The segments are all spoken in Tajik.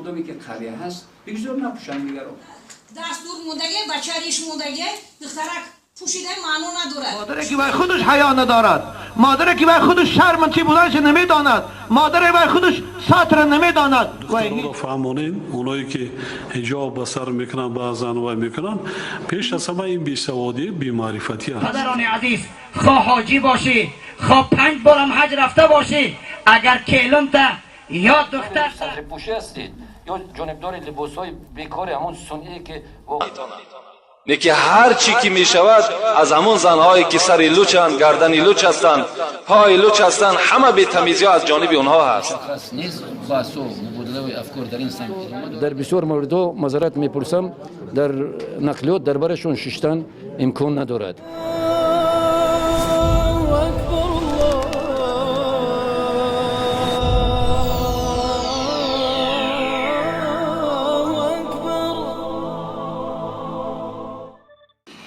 Модоме ки қабеҳ ҳаст, бигзор напӯшанд дигаро. Даст дур мондаге, бача риш мондаге, духтарак пӯшида маъно надорад. Модаре ки вай худаш ҳаё надорад, модаре ки вай худаш шарм чӣ буданаш намедонад, модаре вай худаш сатра намедонад. Духтаронро фаҳмонем, оное ки ҳиҷоб ба сар мекунанд, баъзан вай мекунанд, пеш аз ҳама ин бесаводӣ, бемаърифатӣ аст. Падарони азиз, хоҳ ҳоҷӣ бошӣ, хоҳ 5 борам ҳаҷ рафта бошӣ, агар келунта ё духтар сатрипӯшӣ ҳастед ё ҷонибдори либосҳои бекори ҳамон сунъие ки не ки ҳар чӣ ки мешавад аз ҳамон занҳое ки сари лучанд, гардани луч ҳастанд, пои луч ҳастанд, ҳама бетамизиҳо аз ҷониби онҳо ҳаст. Дар бисёр мавридҳо мазарат мепурсам, дар нақлиёт дар барашон шиштан имкон надорад.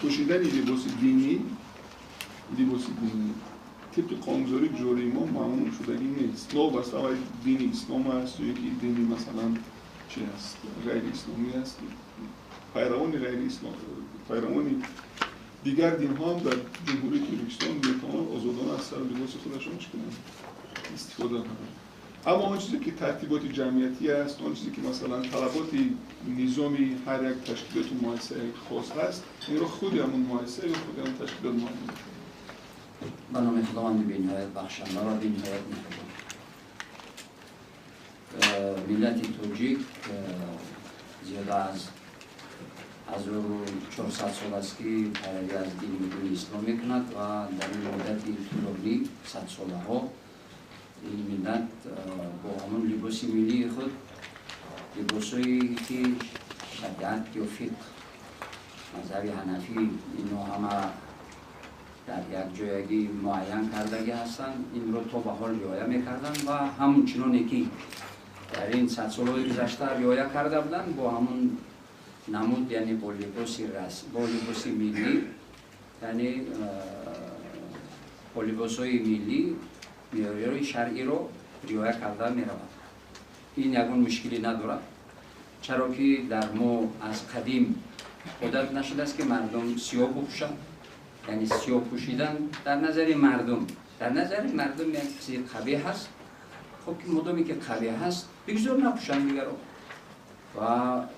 Пӯшидани либоси динӣ, либоси динӣ тибқи қонунгузории ҷории мо мамнӯъ шудагӣ нест. Новобаста вай дини ислом аст ё ки дини масалан чи аст, ғайриисломӣ аст. Пайравони ғайриислом, пайравони дигар динҳо ҳам дар Ҷумҳурии Тоҷикистон метавонанд озодона аз сару либоси худашон чӣ кунанд, истифода кунанд. Аммо он чизе ки тартиботи ҷамъиятӣ аст, он чизе ки масалан талаботи низоми ҳар як ташкилоту муассисаи хос ҳаст, инро худи ҳамон муассиса ё худи ҳамон ташкилот муайян мекунад. Ба номи Худованди бениҳоят бахшанда ва бениҳоят меҳрубон. Миллати тоҷик зиёда аз 1400 сол аст ки пайравӣ аз дини мубини ислом мекунад ва дар ин муддати тӯлонӣ садсолаҳо ин миллат бо ҳамон либоси миллии худ, либосҳое ки шариат ё фиқҳ, мазҳаби ҳанафӣ, инҳо ҳама дар як ҷоягӣ муайян кардагӣ ҳастанд, инро то ба ҳол риоя мекарданд ва ҳамчуноне ки дар ин садсолҳои гузашта риоя карда буданд, бо ҳамон намуд, яъне бо либоси расм, бо либоси миллӣ, яъне бо либосҳои миллӣ меъёрҳои шаръиро риоя карда меравад. Ин ягон мушкилӣ надорад, чаро ки дар мо аз қадим одат нашудааст ки мардум сиёҳ бипӯшанд. Яъне сиёҳ пӯшидан дар назари мардум, дар назари мардум як чизи қабеҳ аст. Хоб ки модоме ки қабеҳ аст, бигзор напӯшанд дигаро. Ва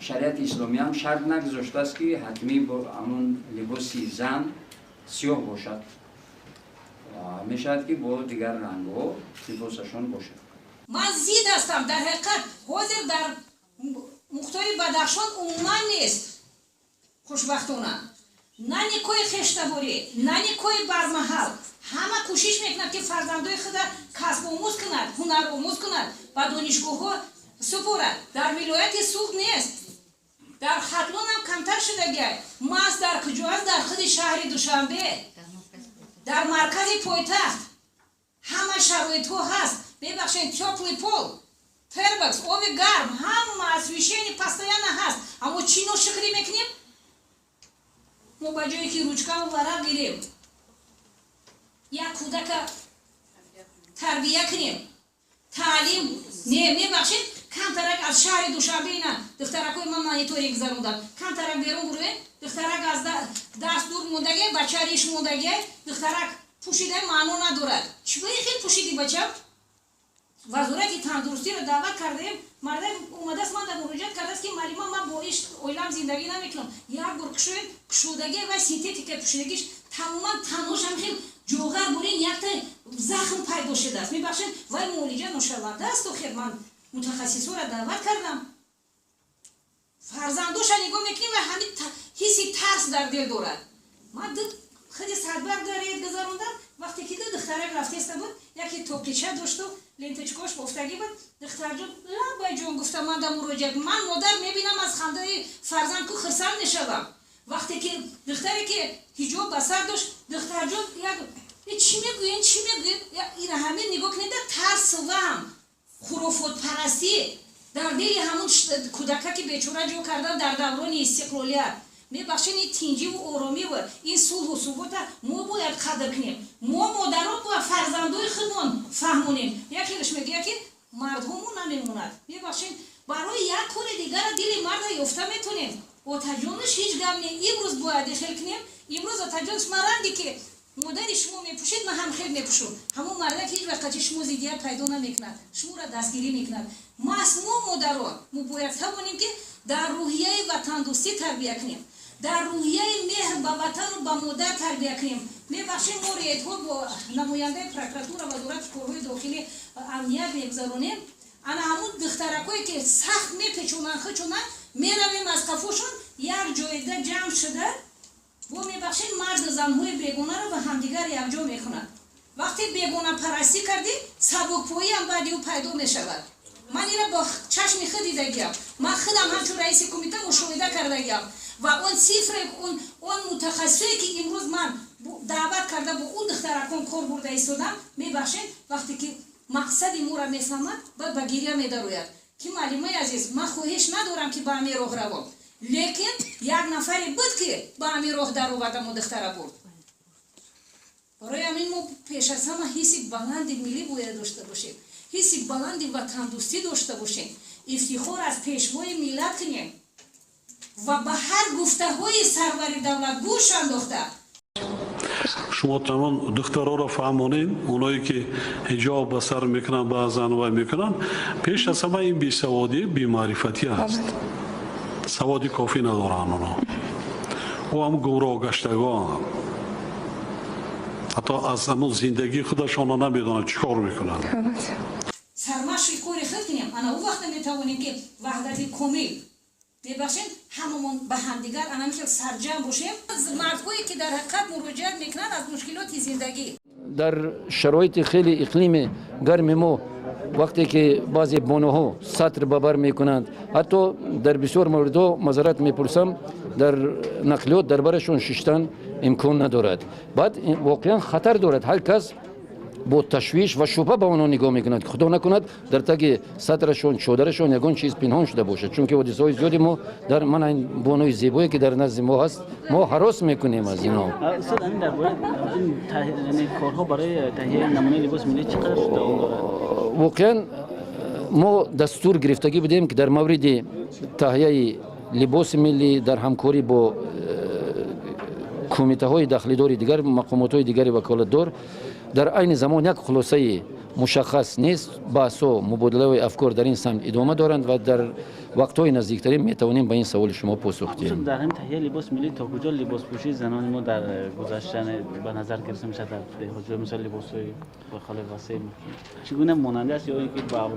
шариати исломӣ ҳам шарт нагузоштааст ки ҳатмӣ бо ҳамон либоси зан сиёҳ бошад. Мешавад ки бо дигар рангҳо либосашон бошад. Ман зид ҳастам. Дар ҳақиқат ҳозир дар Мухтори Бадахшон умуман нест, хушбахтона. На никоҳи хештаборӣ, на никоҳи бармаҳал. Ҳама кӯшиш мекунад ки фарзандои худа касбомӯз кунад, ҳунаромӯз кунад, ба донишгоҳҳо супорад. Дар вилояти Суғд нест, дар Хатлон ҳам камтар шудагиай. Маҳз дар куҷо аст? Дар худи шаҳри Душанбе, дар маркази пойтахт ҳама шароитҳо ҳаст. Бебахшед, тёплый пол, термос, оби гарм, ҳама освещение постоянно ҳаст. Аммо чӣ ношукрӣ мекунем? Мо ба ҷое ки ручкаву варақ гирем, як кӯдака тарбия кунем, таълим не, мебахшед, камтарак аз шаҳри Душанбе ина духтаракҳои ман мониторинг гузарондам, камтарак берун буроем, духтарак аз дарс дур мондаге, бача риш мондаге, духтарак пӯшида маъно надорад. Чӣ ба ин хел пӯшидӣ, бача? Вазорати тандурустиро даъват кардаем, мардак омадааст, ман дар муроҷиат кардааст ки маълима, ман бо иш оилам зиндагӣ намекунам. Як бор кушоем, кушодаги ва синтетика пӯшидагиш тамоман танҳошам хел ҷоғар бурин, якта захм пайдо шудааст. Мебахшед, вай муолиҷа ношаванда аст. Охир ман мутахассисҳоро даъват кардам. Фарзандоша нигоҳ мекунем ва ҳамин ҳисси тарс дар дил дорад. Ман худи садбар даред гузарондам, вақте ки ду духтарак рафтеста буд, яке тоқича дошту ленточкош бофтагӣ буд. Духтарҷон, лабайҷон, гуфта, ман да муроҷиат, ман модар мебинам, аз хандаи фарзанд ку хурсанд мешавам. Вақте ки духтаре ки ҳиҷоб ба сар дошт, духтарҷон як чӣ мегӯен, чӣ мегӯен, ина ҳамин нигоҳ кунед, тарс ваҳм, хурофотпарастӣ дар дили ҳамун кӯдака ки бечора ҷо кардан дар даврони истиқлолият. Мебахшед, ин тинҷиву оромиву ин сулҳу субота мо бояд қадр кунем. Мо модарон бояд фарзандои худмон фаҳмонем. Якелаш мегӯяд ки мардҳомо намемонад. Мебахшед, барои як кори дигара дили марда ёфта метонем. Отаҷонаш, ҳеҷ гап не, имрӯз бояд хел кунем. Имрӯз, отаҷонаш, ман ранге ки модари шумо мепӯшед, ман ҳам хел мепӯшум. Ҳамон мардак ҳеҷ вақт қачи шумо зиддият пайдо намекунад, шуморо дастгирӣ мекунад. Маҳз мо, модарон, мо бояд тавонем, ки дар рӯҳияи ватандӯстӣ тарбия кунем, дар рӯҳияи меҳр ба ватану ба модар тарбия кунем. Мебахшем, мо рейдҳо бо намояндаи прокуратура, Вазорати корҳои дохилӣ, амният мегузаронем. Ана ҳамун духтаракое ки сахт мепечонанд хичонанд, меравем аз қафошон, як ҷойда ҷамъ шуда, бо мебахшед, марду занҳои бегонаро ба ҳамдигар якҷо мекунанд. Вақте бегонапарастӣ кардӣ, сабукпоиам баъди ӯ пайдо мешавад. Ман ира бо чашми худ дидагиам, ман худам ҳамчун раиси кумита мушоҳида кардагиам. Ва он цифре, он мутахассисое ки имрӯз ман даъват карда, бо он духтаракон кор бурда истодам, мебахшед, вақте ки мақсади моро мефаҳмад, баъд ба гиря медарояд, ки муаллимаи азиз, ман хоҳиш надорам, ки ба ҳамин роҳ равом, лекин як нафаре буд, ки ба ҳамин роҳ даровардамо духтара бурд. Барои ҳамин мо пеш аз ҳама ҳисси баланди миллӣ бояд дошта бошем, ҳисси баланди ватандӯстӣ дошта бошем, ифтихор аз пешвои миллат кунем ва ба ҳар гуфтаҳои сарвари давлат гӯш андохта. Шумо тамом духтароро фаҳмонед, оное ки ҳиҷоб ба сар мекунанд, баъзан вай мекунанд. Пеш аз ҳама ин бесаводӣ, бемаърифатӣ аст, саводи кофӣ надоранд онҳо. Ӯ ҳам гумроҳ гаштагон, ҳатто аз ҳамун зиндагии худашонро намедонанд, чӣ кор мекунанд. Сармашқи кори худ кунем. Ана ӯ вақта метавонем, ки ваҳдати комил, мебахшед, ҳамамон ба ҳамдигар ана михел сарҷам бошем. Мардҳое ки дар ҳақиқат муроҷиат мекунанд аз мушкилоти зиндагӣ. Дар шароити хеле иқлими гарми мо, вақте ки баъзе бонуҳо сатр ба бар мекунанд, ҳатто дар бисёр мавридҳо мазарат мепурсам, дар нақлиёт дар барашон шиштан имкон надорад. Баъд воқеан хатар дорад, ҳар кас бо ташвиш ва шубҳа ба онҳо нигоҳ мекунад, ки худо накунад, дар таги сатрашон, чодарашон ягон чиз пинҳон шуда бошад. Чунки ҳодисаҳои зиёди мо дар мана ин бонуи зебое ки дар назди мо ҳаст, мо ҳарос мекунем аз инҳо. Устод, ҳамин дар бораи ин корҳо барои таҳияи намунаи либоси миллӣ чӣ қадар давом дорад? Воқеан, мо дастур гирифтагӣ будем, ки дар мавриди таҳияи либоси миллӣ дар ҳамкорӣ бо кумитаҳои дахлидори дигар, мақомотҳои дигари ваколатдор. Дар айни замон як хулосаи мушаххас нест, баҳсҳо, мубодилаҳои афкор дар ин самт идома доранд ва дар вақтҳои наздиктарин метавонем ба ин саволи шумо посух диҳем. Дар ҳамин таҳияи либоси миллӣ то куҷо либоспӯшии занони мо дар гузашта ба назар гирифта мешавад? Дар ҳозир, мисол, либосҳои хеле васеъ чӣ гуна монанде аст ё ин ки ба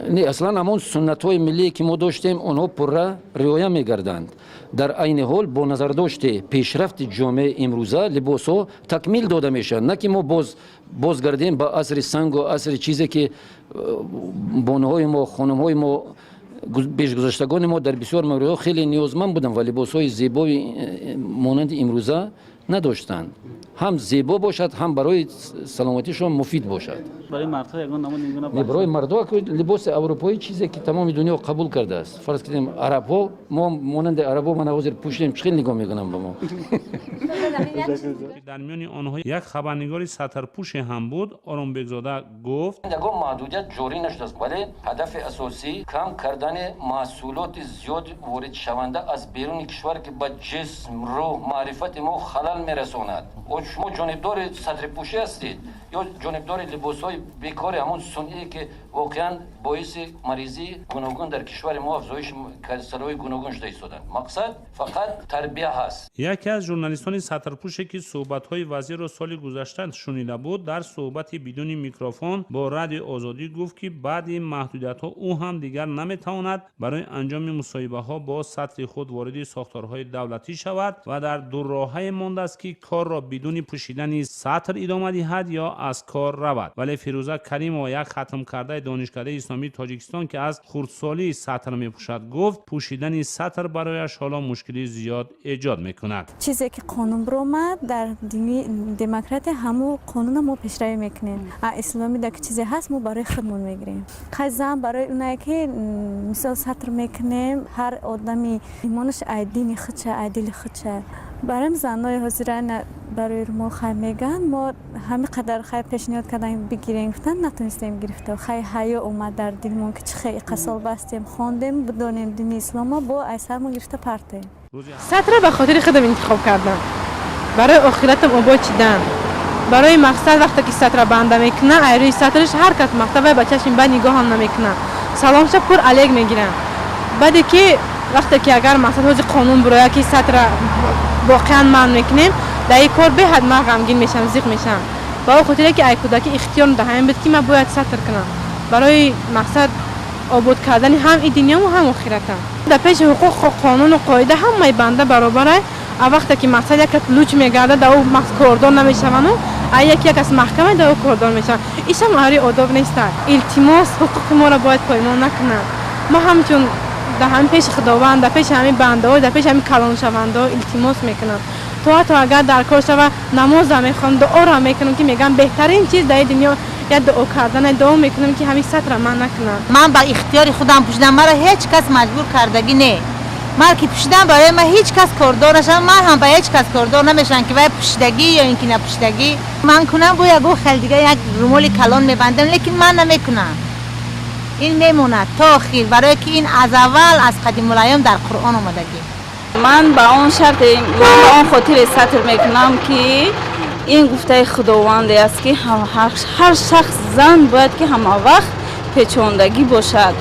Не, аслан ҳамон суннатҳои миллие ки мо доштем, онҳо пурра риоя мегарданд. Дар айни ҳол бо назардошти пешрафти ҷомеаи имрӯза либосҳо такмил дода мешаванд, на ки мо боз бозгардем ба асри сангу асри чизе ки бонуҳои мо, хонумҳои мо, пешгузаштагони мо дар бисёр мавридҳо хеле ниёзманд буданд ва либосҳои зебои монанди имрӯза надоштанд. Ҳам зебо бошад, ҳам барои саломатишон муфид бошад. Барои мардҳо ягон намуд ин гуна? Не, барои мардҳо либоси аврупоӣ, чизе ки тамоми дунё қабул кардааст. Фарз кунем, арабҳо, мо монанди арабҳо мана ҳозир пӯшидем, чӣ хел нигоҳ мекунам ба мо. Дар миёни онҳо як хабарнигори сатърпӯше ҳам буд. Оромбекзода гуфт: Ягон маҳдудият ҷорӣ нашудааст, вале ҳадафи асосӣ кам кардани маҳсулоти зиёд воридшаванда аз беруни кишвар, ки ба ҷисм, рӯҳ, маърифати мо халал мерасонад. Шумо ҷонибдори сатрипӯшӣ ҳастед ё ҷонибдори либосҳои бекори ҳамон сунъие, ки воқеан боиси маризии гуногун дар кишвари мо, афзоиши касалиҳои гуногун шуда истоданд? Мақсад фақат тарбия ҳаст. Яке аз журналистони сатрпӯше, ки суҳбатҳои вазирро соли гузашта шунида буд, дар суҳбати бидуни микрофон бо Радиои Озодӣ гуфт, ки баъди маҳдудиятҳо ӯ ҳам дигар наметавонад барои анҷоми мусоҳибаҳо бо сатри худ вориди сохторҳои давлатӣ шавад ва дар дурроҳае мондааст, ки корро бидуни пӯшидани сатр идома диҳад ё аз кор равад. Вале Фирӯза Каримова, як хатмкардаи Донишкадаи исломии Тоҷикистон, ки аз хурдсолӣ сатр мепӯшад, гуфт, пӯшидани сатр барояш ҳоло мушкили зиёд эҷод мекунад. Чизе ки қонун биромад, дар дини демократия ҳамун қонуна мо пешравӣ мекунем. А исломӣ дар ки чизе ҳаст, мо барои худмон мегирем. Хай, зан барои унае ки мисол сатр мекунем, ҳар одами имонаш ай дини худша, ай дили худша. Барои занҳои ҳозира барои румол хай мегӯянд, мо ҳамин қадар хай пешниҳод кардан бигирем гуфтан, натонистем гирифта. Хай ҳаё омад дар дилмон, ки чӣ хел иқа бастем, хондем, бидонем дини исломо, бо айсармон гирифта партоем. Сатра ба хотири худам интихоб кардам, барои охиратам обод шидан. Барои мақсад, вақте ки сатра банда мекунад, ай рӯи сатраш ҳар кас мақсад вай ба чашми бад нигоҳам намекунад, саломша пур алек мегирам. Баъде ки вақте ки агар мақсад ҳози қонун бирояд, ки сатра воқеан манъ мекунем, дар ин кор беҳад ман ғамгин мешавам, зиқ мешавам. Ба он хотире ки ай кӯдакӣ ихтиёр даҳам буд, ки ман бояд сатр кунам барои мақсад обод кардани ҳам и дунёму, ҳам охиратам. Дар пеши ҳуқуқ, қонуну қоида ҳамаи банда баробарай. А вақте ки мақсад як кас луч мегардад, дар ӯ кордор намешавану, а яки як кас маҳкама, дар ӯ кордор мешаванд. Ишам ари одоб нестад. Илтимос, ҳуқуқи моро бояд поймол накунанд. Мо ҳамчун дар ҳамин пеши Худованд, дар пеши ҳамин бандаҳо, дар пеши ҳамин калоншавандаҳо илтимос мекунам. То ҳатто агар дар кор шава, намозам мехонам, дуоро мекунам, ки мегӯям беҳтарин чиз дар ин дунё як дуо кардан. Дуо мекунам, ки ҳамин сатра ман накунам. Ман ба ихтиёри худам пӯшидам, маро ҳеҷ кас маҷбур кардагӣ не. Ман ки пӯшидам, барои ман ҳеҷ кас кордор нашавам, ман ҳам ба ҳеҷ кас кордор намешавам, ки вай пӯшидагӣ ё ин ки напӯшидагӣ. Ман кунам, бо ягон хел дига як румоли калон мебандам, лекин ман намекунам. Ин мемонад то охир, барое ки ин аз аввал, аз қадимулайём дар Қуръон омадагӣ. Ман ба он шарте, ман ба он хотире сатр мекунам, ки ин гуфтаи Худованде аст, ки ҳар шахс зан бояд ки ҳамавақт печондагӣ бошад.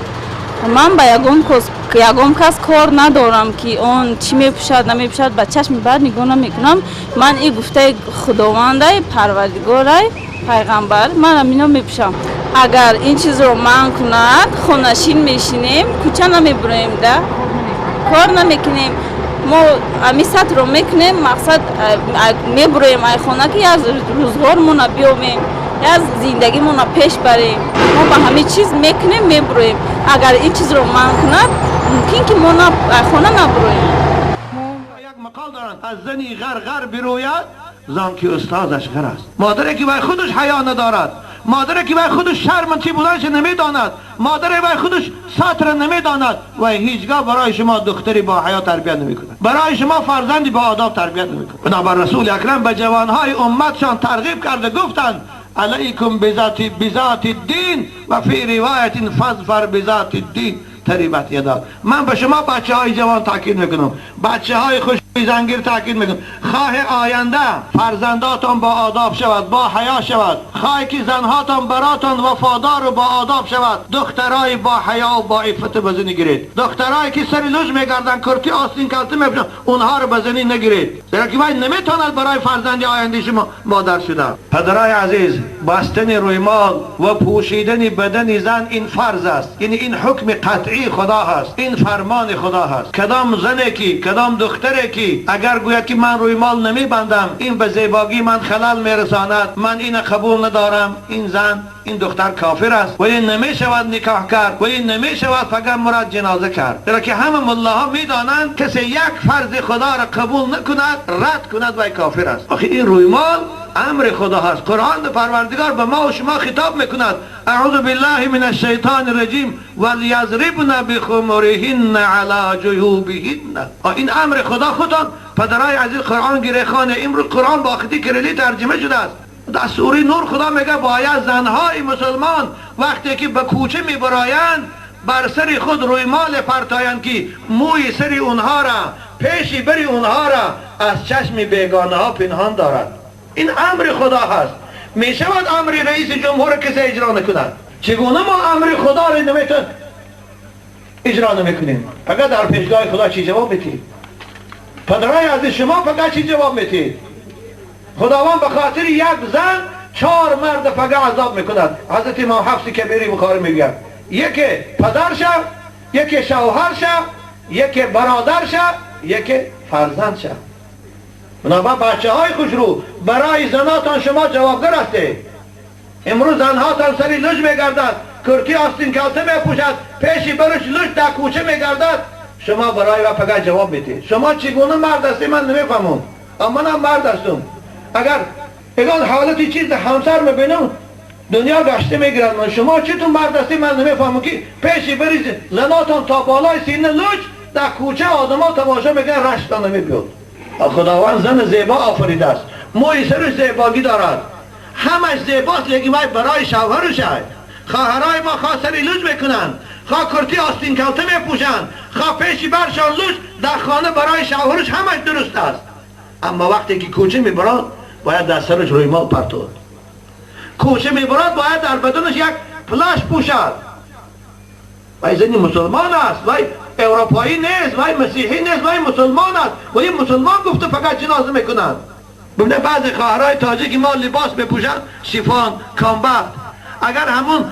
Ман ба ягон кас кор надорам, ки он чӣ мепӯшад, намепӯшад, ба чашми бад нигоҳ намекунам. Ман ин гуфтаи Худовандай, Парвардигорай, пайғамбар, ман амино мепӯшам. Агар ин чизро манъ кунад, хонашин мешинем, кӯча намебуроем, да кор намекунем. Мо ами сатро мекунем, мақсад мебуроем ай хона, ки як рӯзғормона биёбем, як зиндагимона пеш барем. Мо ба ҳамин чиз мекунем, мебуроем. Агар ин чизро манъ кунад, мумкин ки мо ай хона набуроем. Як мақол доранд: аз зани ғар ғар бирояд, зан ки устозаш ғар аст. Модаре ки вай худаш ҳаё надорад, модаре ки вай худаш шарм чӣ буданаш намедонад, модаре вай худаш сатр намедонад, вай ҳеҷгоҳ барои шумо духтари бо ҳаё тарбият намекунад, барои шумо фарзанди бо одоб тарбият намекунад. Бинобар Расули Акрам ба ҷавонҳои умматшон тарғиб карда гуфтанд: علیکم بذات الدین و فی روایت فاظفر بذات الدین تربت یداک. من به شما بچه های جوان تاکید میکنم، بچه های خوش زنگیر تاکید میکنم، خواه آینده فرزنداتان با آداب شود، با حیا شود، خواه که زنهاتان براتان وفادار و با آداب شود، دخترای با حیا و با عفت بزنی گیرید. دخترایی که سر لوژ میگردن، کرتی آستین کلته میپوشن، اونها رو بزنی نگیرید، زیرا که وای نمیتواند برای فرزند آینده شما مادر شده. پدرای عزیز، بستن رویمال و پوشیدن بدن زن این فرض است، یعنی این حکم قطعی خدا هست، این فرمان خدا هست. کدام زنی که، کدام دختری که اگر گوید که من رویمال نمیبندم، این به زیباگی من خلل میرساند، من این قبول ندارم، این زن، این دختر کافر است و این نمیشود نکاح کرد و این نمیشود فقط مراد جنازه کرد. زیرا که همه ملاها میدانند کسی یک فرض خدا را قبول نکند، رد کند، و کافر است. آخه این رویمال امر خدا هست. قرآن پروردگار به ما و شما خطاب میکند: اعوذ بالله من الشیطان الرجیم ولیضربن بخمرهن علی جیوبهن. این امر خدا. خودتان پدرای عزیز قرآن گیره خانه. امروز قرآن با خطی کریلی ترجمه شده است. در سوره نور خدا میگه باید زنهای مسلمان وقتی که به کوچه میبرایند، بر سر خود رویمال پرتایند که موی سر اونها را، پیشی بری اونها را از چشم بیگانه ها پنهان دارد. این امر خدا هست. می شود امر رئیس جمهور کسی اجرا نکند؟ چگونه ما امر خدا را نمیتون اجرا نمیکنیم؟ فقط در پیشگاه خدا چی جواب میتید؟ پدرای عزیز، شما فقط چی جواب میتید؟ خداوند به خاطر یک زن چهار مرد فقط عذاب میکند. حضرت امام حفص کبیری بخاری میگه: یکی پدر شد، یکی شوهر شد، یکی برادر شد، یکی فرزند شد. بنابر بچه های خوشرو، برای زناتان شما جوابگر هستید. امروز زنهاتان سری لج میگردد، کرتی آستین کلته میپوشد، پیشی برش لج در کوچه میگردد، شما برای و فقط جواب میدید. شما چگونه مرد هستی؟ من نمیفهمم. اما منم مرد هستم، اگر اگر حالتی چیز همسر میبینم، دنیا گشته میگیرد من. شما چطور مرد هستی؟ من نمیفهمم که پیشی بری زناتان تا بالای سینه لج در کوچه، آدما تماشا میگن، رشتان نمیبیاد. خداوند زن زیبا آفریده است، موی سرش زیباگی دارد، همش زیباست، لیکن وای برای شوهرش است. خواهرای ما خواه سری لوچ میکنند، خواه کرتی آستین کلته میپوشند، خواه پیشی برشان لوچ، در خانه برای شوهرش همش درست است. اما وقتی که کوچه میبراد باید در سرش رویمال پرتود، کوچه میبراد باید در بدنش یک پلاش پوشد. وای زنی مسلمان است، وای اروپایی نیست، وای مسیحی نیست، وای مسلمان است. و این مسلمان گفته فقط جنازه میکنند. ببینه بعضی خواهرای تاجیک ما لباس میپوشند شیفان کامبخت، اگر همون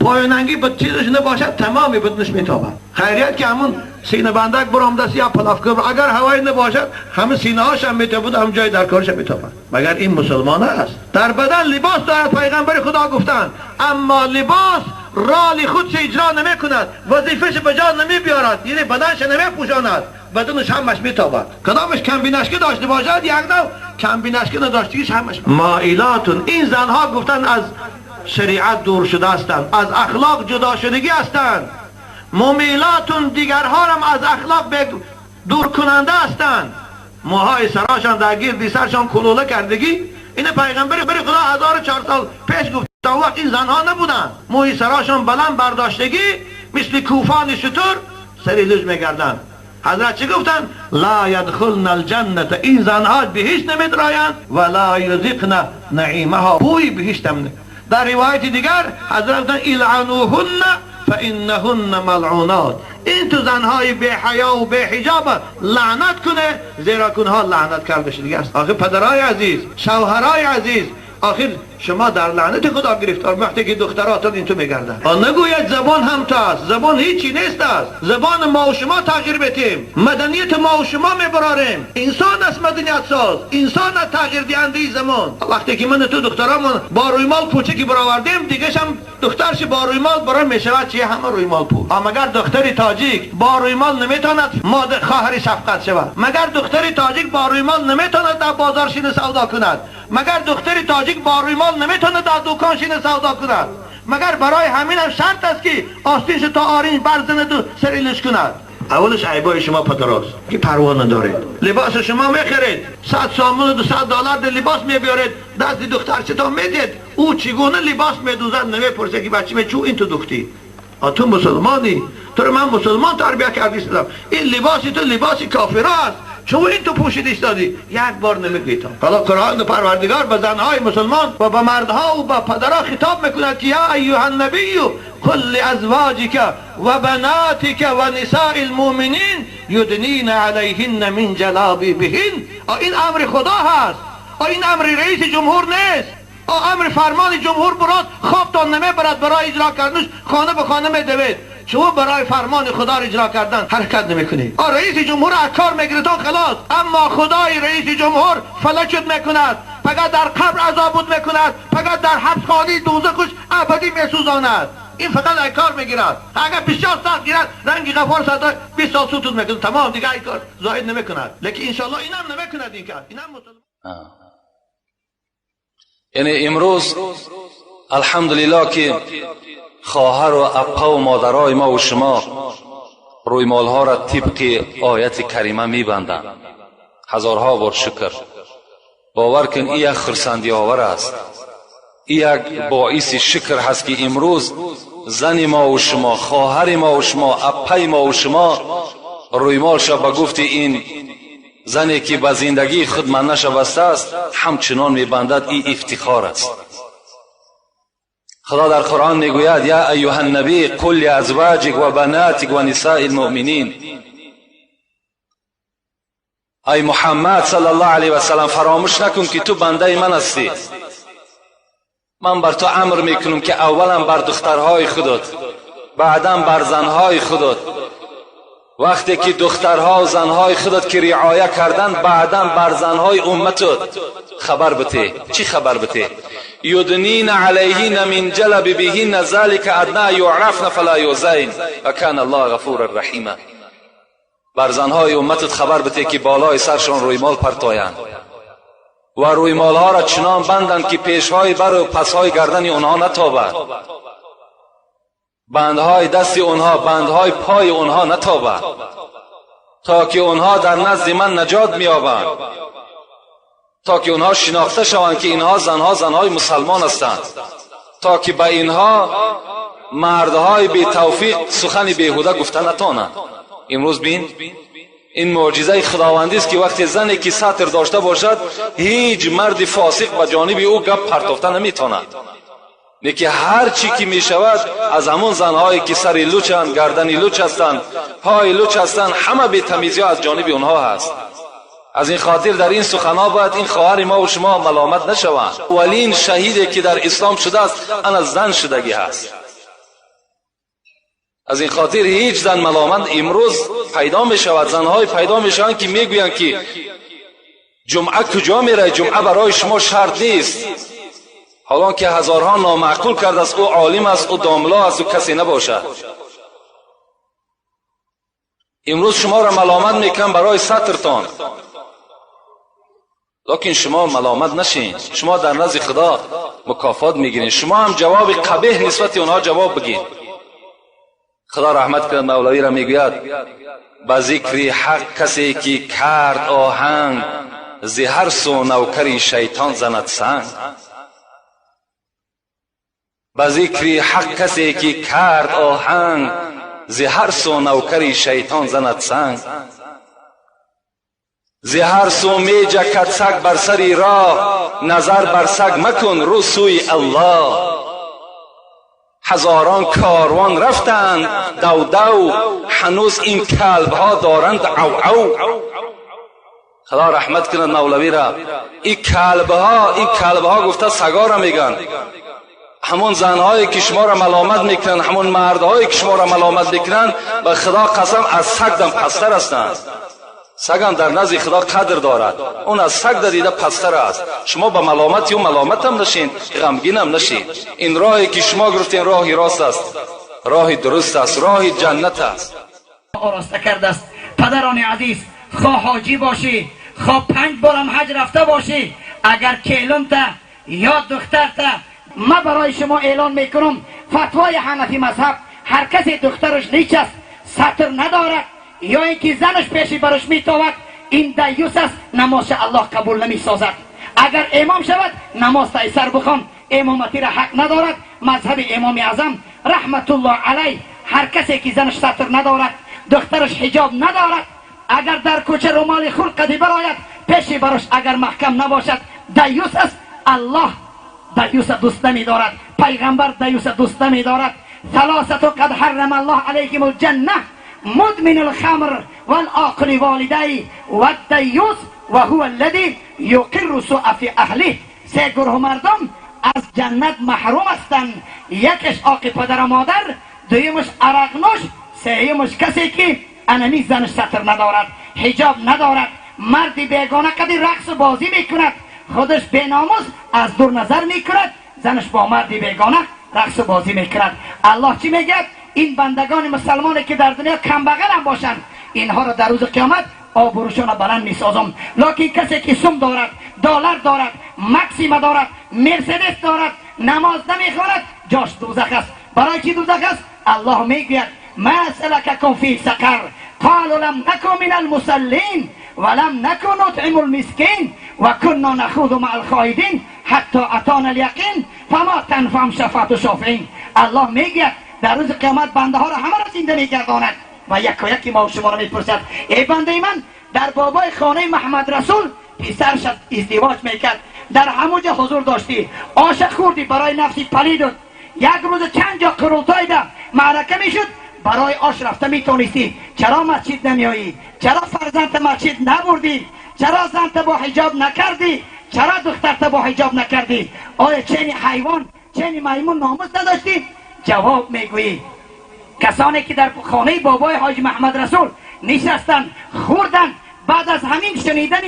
پایانگی به چیزش نباشد تمامی بدنش میتابد. خیریت که همون سینه بندک برآمده یا پلافکه، اگر هوای نباشد همه سینه هاش هم میتابد، هم جای در کارش هم میتابد. مگر این مسلمان است؟ در بدن لباس دارد، پیغمبر خدا گفتند، اما لباس رالی خودش اجرا نمیکند، وظیفه‌ش به جا نمیبیارد، یعنی بدنش نمیپوشاند، بدنش همش میتابد. کدامش کمبینشکه داشته باشد یک نوع، کمبینشکه نداشتگیش همش مائلاتون. این زنها گفتن از شریعت دور شده هستند، از اخلاق جدا شدگی هستند. ممیلاتون دیگرها هم از اخلاق دور کننده هستند. موهای سراشان در گرد سرشان کلوله کردگی. این پیغمبر خدا 1400 سال پیش گفت. تا وقت این زنها نبودند، موی سراشان بلند برداشتگی مثل کوفان شتر سری لوچ میگردند. حضرت چی گفتند؟ لا یدخلن الجنة، این زنها بهشت نمیدرایند، ولا یذقن نعیمها، بوی بهشت هم. در روایت دیگر حضرت گفتند العنوهن فانهن ملعونات، این تو زنهای بی حیا و بی حجاب لعنت کنه، زیرا که اونها لعنت کرده شده است. آخر پدرای عزیز، شوهرای عزیز، آخر شما در لعنت خدا گرفتار وقتی که دختراتون این تو میگردن. نگوید زبان هم تاست، زبان هیچی نیست است. زبان ما و شما تغییر بدیم، مدنیت ما و شما میبراریم. انسان است مدنیت ساز، انسان است تغییر دهنده زمان. وقتی که من تو دخترامون با رویمال کوچکی برآوردیم، دیگه هم دخترش با رویمال برای میشود چیه؟ همه رویمال پوش. مگر دختری تاجیک با رویمال نمیتواند مادر خواهر شفقت شود؟ مگر دختری تاجیک با رویمال نمیتواند در بازار شینه سودا کند؟ مگر دختری تاجیک با رویمال نمیتونه در دکان شینه سودا کند؟ مگر برای همین هم شرط است که آستینش تا آرنج برزند و سریلش کند؟ اولش عیبای شما پدراست که پروا ندارید. لباس شما میخرید، 100 سامون و 200 دلار در لباس میبیارید، دست دختر چطور میدید؟ او چگونه لباس میدوزد نمیپرسه که بچه چون این تو دوختی؟ تو مسلمانی، تو رو من مسلمان تربیت کردی، این لباسی تو لباس کافرا است، چون این تو پوشیدش دادی؟ یک بار نمیگوید. حالا قرآن پروردگار به زنهای مسلمان و به مردها و به پدرها خطاب میکند که یا ایها النبی قل لازواجک و بناتک و نساء المؤمنین یدنین علیهن من جلابیبهن. این امر خدا هست، این امر رئیس جمهور نیست. امر فرمان جمهور براد خوابتان نمیبرد، برای اجرا کردنش خانه به خانه میدوید. شما برای فرمان خدا را اجرا کردن حرکت نمیکنید. رئیس جمهور از کار میگیره خلاص، اما خدای رئیس جمهور فلکت میکند، فقط در قبر عذابت میکند، فقط در حبس خانه دوزخش ابدی میسوزاند. این فقط از کار میگیرد. اگر بسیار سخت گیرد رنگ غفار صدا 20 سال سوتون میکند، تمام دیگه این کار زاید نمیکند. لیکن انشالله اینم نمیکند این کار، اینم مسلمان. یعنی امروز الحمدلله که خواهر و اپا و مادرای ما و شما رویمالها را طبق آیت کریمه میبندند. هزارها بار شکر. باور کن این یک خرسندی آور است، این یک باعث شکر هست که امروز زن ما و شما، خواهر ما و شما، اپای ما و شما رویمال شب به گفت این زنی که به زندگی خود منش بسته است همچنان میبندد. این افتخار است. خدا در قرآن میگوید یا ایها النبی قل لازواجک و بناتک و نساء المؤمنین. ای محمد صلی الله علیه و سلم، فراموش نکن که تو بنده من هستی. من بر تو امر میکنم که اولا بر دخترهای خودت، بعدا بر زنهای خودت. وقتی که دخترها و زنهای خودت که رعایه کردن، بعدا بر زنهای امتت خبر بده. چی خبر بده؟ یدنین علیهن من جلابیبهن ذلک ادنی یعرفن فلا یؤذین و کان الله غفورا رحیما. بر زنهای امتت خبر بده که بالای سرشان رویمال پرتایند و رویمالها را چنان بندند که پیشهای بر و پسهای گردن آنها نتابد، بندهای دست آنها، بندهای پای آنها نتابد. تا که اونها در نزد من نجات میابند، تا که اونها شناخته شوند که اینها زنها زنهای مسلمان هستند، تا که به اینها مردهای بی توفیق سخن بیهوده گفته نتوانند. امروز بین این معجزه خداوندی است که وقتی زنی که ستر داشته باشد هیچ مرد فاسق به جانب او گپ پرتافته نمیتواند. لیکن هر چی که می شود از همون زنهایی که سر لوچند، گردن لوچ هستند، پای لوچ هستند، همه بی تمیزی از جانب اونها هست. از این خاطر در این سخنها باید این خواهر ما و شما ملامت نشوند. اولین شهیدی که در اسلام شده است انا زن شدگی هست. از این خاطر هیچ زن ملامت امروز پیدا می شود، زنهای پیدا می شوند که می گویند که جمعه کجا می روی، جمعه برای شما شرط نیست، حالا که هزارها نامعقول کرده است، او عالم است، او داملا است، او کسی نباشد. امروز شما را ملامت میکنم برای سترتان، لیکن شما ملامت نشین، شما در نزد خدا مکافات میگیرین، شما هم جواب قبیح نسبت اونها جواب بگین. خدا رحمت کند مولوی را میگوید به ذکر حق کسی که کرد آهنگ، ز هر سو نوکر شیطان زند سنگ. به ذکر حق کسی که کرد آهنگ، ز هر سو نوکر شیطان زند سنگ. ز هر سو می جکد سگ بر سر راه، نظر بر سگ مکن رو سوی الله. هزاران کاروان رفتند دو دو، هنوز این کلب ها دارند عو عو. خدا رحمت کند مولوی را. این کلب ها گفته سگا را میگن، همون زنهایی که شما را ملامت میکنن، همون مردهایی که شما را ملامت میکنن، به خدا قسم از سگ دم پستر هستند. سگ هم در نزد خدا قدر دارد، اون از سگ دیده پستر است. شما به ملامت او ملامت هم نشین، غمگین هم نشین. این راهی که شما گرفتین راهی راست است، راهی درست است، راهی جنت است. آراسته کرده است. پدران عزیز، خواه حاجی باشی، خواه 5 بارم حج رفته باشی، اگر کیلم تا یا دختر تا، ما برای شما اعلان میکنم فتوای حنفی مذهب، هر کسی دخترش لیچ است، ستر ندارد، یا اینکه زنش پیشی برش میتاود، این دیوس است، نماز الله قبول نمیسازد. اگر امام شود نماز تای سر بخوان، امامتی را حق ندارد. مذهب امام اعظم رحمت الله علیه، هر کسی که زنش ستر ندارد، دخترش حجاب ندارد، اگر در کوچه رومال خرد قدی براید، پیشی برش اگر محکم نباشد، دیوس است. الله دیوس دوست نمیدارد، پیغمبر دیوس دوست نمیدارد. ثلاثه قد حرم الله علیکم الجنه، مدمن الخمر والعاقل والدی والدیوس وهو الذي یقر سوء فی اهله. سه گروه مردم از جنت محروم هستند، یکش عاق پدر و مادر، دویمش عرق نوش، سیمش کسی که انمی زنش ستر ندارد، حجاب ندارد، مرد بیگانه قدی رقص بازی میکند، خودش بیناموس از دور نظر میکند، زنش با مرد بیگانه رقص بازی میکند. الله چی میگه؟ این بندگان مسلمانی که در دنیا کم بغل هم باشند، اینها را در روز قیامت آبروشان را بلند میسازم. لکن کسی که سم دارد، دلار دارد، مکسیما دارد، مرسدس دارد، نماز نمیخواند، جاش دوزخ است. برای چی دوزخ است؟ الله میگوید ما سلککم فی سقر قالوا لم نکن من المصلین ولم نکن نطعم المسکین وكنا نخوض مع الخائضین حتی اتانا الیقین فما تنفعهم شفاعت الشافعین. الله میگوید در روز قیامت بنده ها را همه را زنده میگرداند و یک یکی ما و شما را میپرسد ای بنده من، در بابای خانه محمد رسول پسرش ازدواج میکرد، در همونجا حضور داشتی، آش خوردی برای نفسی پلیدت، یک روز چند جا قرولتای ده معرکه میشد، برای آش رفته میتونستی، چرا مسجد نمیایی؟ چرا فرزند مسجد نبردی؟ چرا زنت با حجاب نکردی؟ چرا دخترت با حجاب نکردی؟ آیا چنین حیوان چنین میمون ناموس نداشتی؟ جواب میگویی کسانی که در خانه بابای حاج محمد رسول نشستند خوردند، بعد از همین شنیدن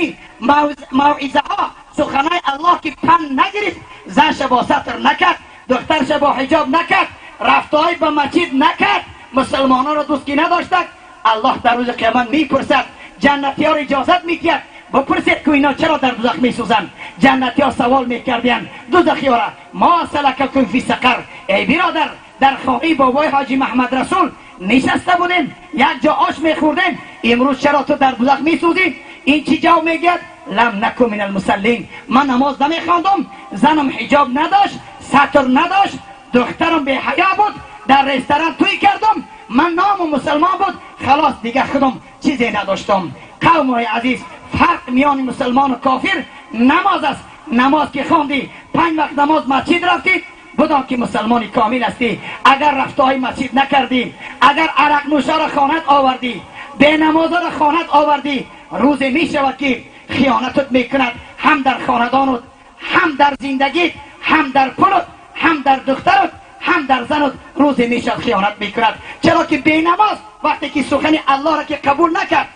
موعظه ها سخنای الله که پند نگرفت، زنش با ستر نکرد، دخترش با حجاب نکرد، رفتهای به مسجد نکرد، مسلمانان را دوست کی نداشتند، الله در روز قیامت میپرسد، جنتی ها را اجازت میدهد بپرسید که اینا چرا در دوزخ میسوزند. جنتی ها سوال میکردند دوزخی ها را ما سلککم فی سقر، ای برادر در خانه بابای حاجی محمد رسول نشسته بودیم، یک جا آش میخوردیم، امروز چرا تو در دوزخ میسوزی؟ این چی جواب میگه؟ لم نکن من المصلین. من نماز نمیخواندم، زنم حجاب نداشت، ستر نداشت، دخترم بی حیا بود، در رستوران توی کردم، من نام مسلمان بود، خلاص دیگه خودم چیزی نداشتم. قوم های عزیز، فرق میان مسلمان و کافر نماز است. نماز که خواندی، 5 وقت نماز مسجد رفتی، بدان که مسلمان کامل هستی. اگر رفتهای مسجد نکردی، اگر عرق نوشا را خانت آوردی، به نماز را خانت آوردی، روز می شود که خیانتت میکند، هم در خاندانت، هم در زندگیت، هم در پولت، هم در دخترت، هم در زنت، روز می شود خیانت میکند. چرا که بی نماز وقتی که سخن الله را که قبول نکرد،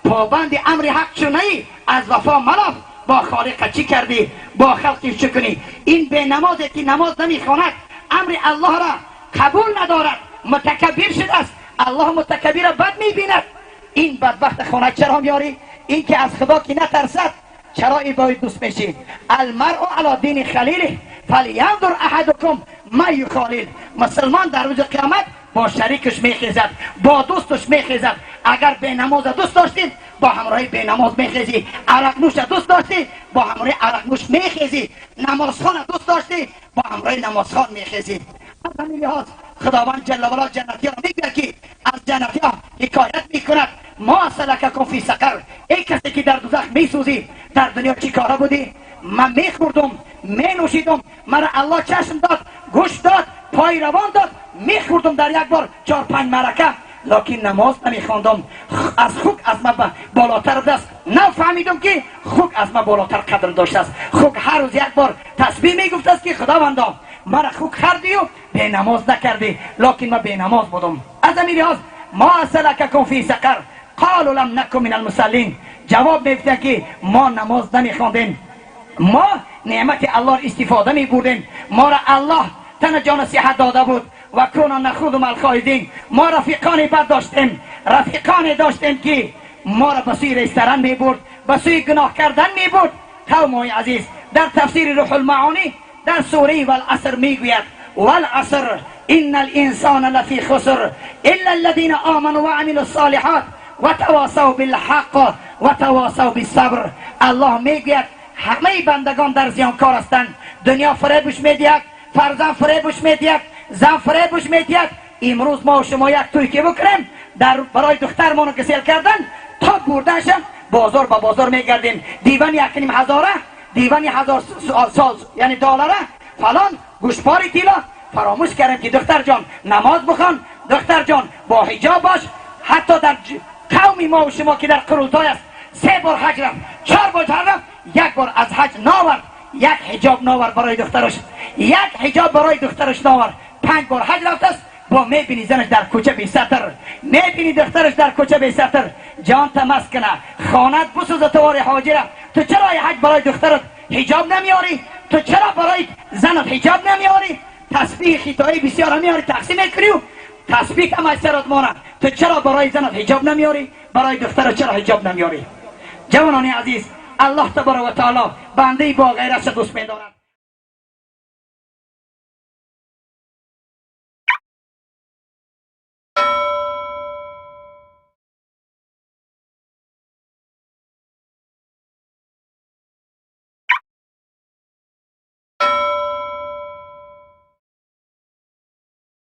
پابند امر حق چونی، از وفا ملاف، با خالق چی کردی، با خلق چی کنی؟ این به نمازی که نماز نمیخواند، امر الله را قبول ندارد، متکبر شده است، الله متکبر را بد میبیند. این بدبخت خانه چرا میاری؟ این که از خدا که نترسد، چرا ای باید دوست میشی؟ المرء علی دین خلیله فلینظر احدکم من یخالیل. مسلمان در روز قیامت با شریکش میخیزد، با دوستش میخیزد. اگر به نماز دوست داشتید، با همراهی به نماز میخیزی. عرق نوش دوست داشتی، با همراهی عرق نوش میخیزی. نمازخوان دوست داشتی، با همراهی نمازخوان میخیزی. از همین لحاظ خداوند جل و علا جنتی ها میگه که از جنتی ها حکایت میکند، ما سلککم فی سقر. ای کسی که در دوزخ میسوزی، در دنیا چی کارا بودی؟ من میخوردم، مینوشیدم، مرا الله چشم داد، گوش داد، پای روان داد، میخوردم در یک بار 4-5 مرکه، لکن نماز نمیخواندم. از خوک از من بالاتر است، نفهمیدم که خوک از من بالاتر قدر داشته است. خوک هر روز یک بار تسبیح میگفت است که خداوندا مرا خوک خوردی و به نماز نکردی، لکن من به نماز بودم. از همین لحاظ ما سلککم فی سقر قالوا لم نکن من المصلین. جواب میگفتن که ما نماز نمیخواندیم، ما نعمت الله استفاده میبردیم، ما را الله تن جان صحت داده بود، و کنا نخوض مع الخائضین. ما رفیقان بد داشتیم، رفیقان داشتیم که ما را به سوی رستوران میبرد، به سوی گناه کردن میبرد. قوم های عزیز، در تفسیر روح المعانی در سوره والعصر میگوید والعصر ان الانسان لفی خسر الا الذین آمنوا وعملوا الصالحات وتواصوا بالحق وتواصوا بالصبر. الله میگوید همه بندگان در زیانکار هستند. دنیا فریبش میدهد، فرزند فریبش میدهد، زن فریبش میدهد. امروز ما و شما یک توی که بکنیم در برای دخترمان رو گسیل کردن تا بردنشم بازار به بازار میگردیم. دیوان 1.5 هزاره، دیوان 1000 سال یعنی دلاره، فلان گوشپاری تیلا. فراموش کردیم که دختر جان نماز بخوان، دختر جان با حجاب باش. حتی در قومی ما و شما که در قرولتای است، 3 بار حج رفت، 4 بار حج رفت، 1 بار از حج ناورد، 1 حجاب ناورد برای دخترش، 1 حجاب برای دخترش ناورد. 5 بار حج رفت است، با میبینی زنش در کوچه بی ستر، میبینی دخترش در کوچه بی ستر. جان تمس کنه، خانت بسوزه توار حاجره. تو چرا حج برای دخترت حجاب نمیاری؟ تو چرا برای زنت حجاب نمیاری؟ تسبیح خطایی بسیار میاری، تقسیم میکنی و تسبیح هم از سرت مانه. تو چرا برای زنت حجاب نمیاری؟ برای دخترت چرا حجاب نمیاری؟ جوانان عزیز، الله تبارک و تعالی بنده با غیرت دوست می‌دارد.